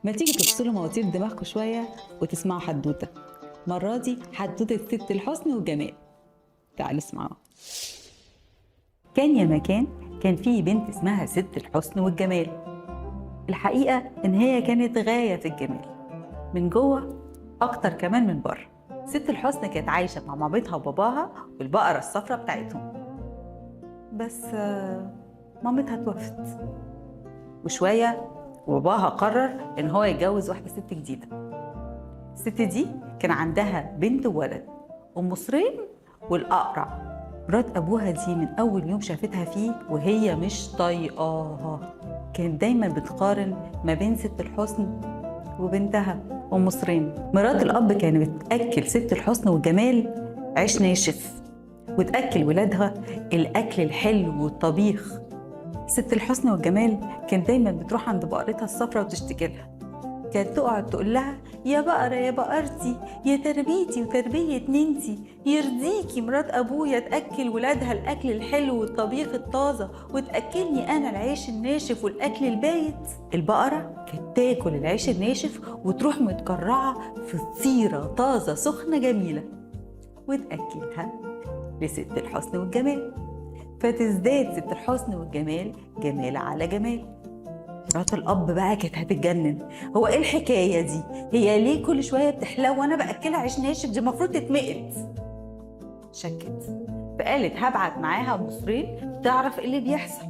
ما تيجي تفصلوا مواتير دماغكم شوية وتسمعوا حدوتة. المرة دي حدوتة ست الحسن والجمال. تعالوا اسمعوا. كان يا مكان كان في بنت اسمها ست الحسن والجمال. الحقيقة إن هي كانت غاية في الجمال، من جوه أكتر كمان من بره. ست الحسن كانت عايشة مع مامتها وباباها والبقرة الصفرة بتاعتهم، بس مامتها توفت، وشوية وباباها قرر إن هو يتجوز واحدة ست جديدة. الست دي كان عندها بنت وولد، أم صريم والأقرع. مرات أبوها دي من أول يوم شافتها فيه وهي مش طايقاها، كانت دايما بتقارن ما بين ست الحسن وبنتها أم صريم. مرات الأب كانت بتأكل ست الحسن والجمال عيش ناشف، وتأكل ولادها الأكل الحلو والطبيخ. ست الحسن والجمال كانت دايما بتروح عند بقرتها الصفرة وتشتكي لها. كانت تقعد تقول لها: يا بقرة يا بقرتي، يا تربيتي وتربية ننتي، يرضيكي مرات أبويا تأكل ولادها الأكل الحلو والطبيخ الطازة وتأكلني أنا العيش الناشف والأكل البايت؟ البقرة كانت تاكل العيش الناشف وتروح متكرعة في فطيرة طازة سخنة جميلة وتأكلها لست الحسن والجمال، فتزداد ست الحسن والجمال جمال على جمال. مرات الأب بقى كانت هتتجنن، هو إيه الحكاية دي؟ هي ليه كل شوية بتحلو وأنا بأكلها عيش ناشف؟ دي المفروض تتمقت. شكت، فقالت هبعت معاها أم صريم تعرف إيه اللي بيحصل.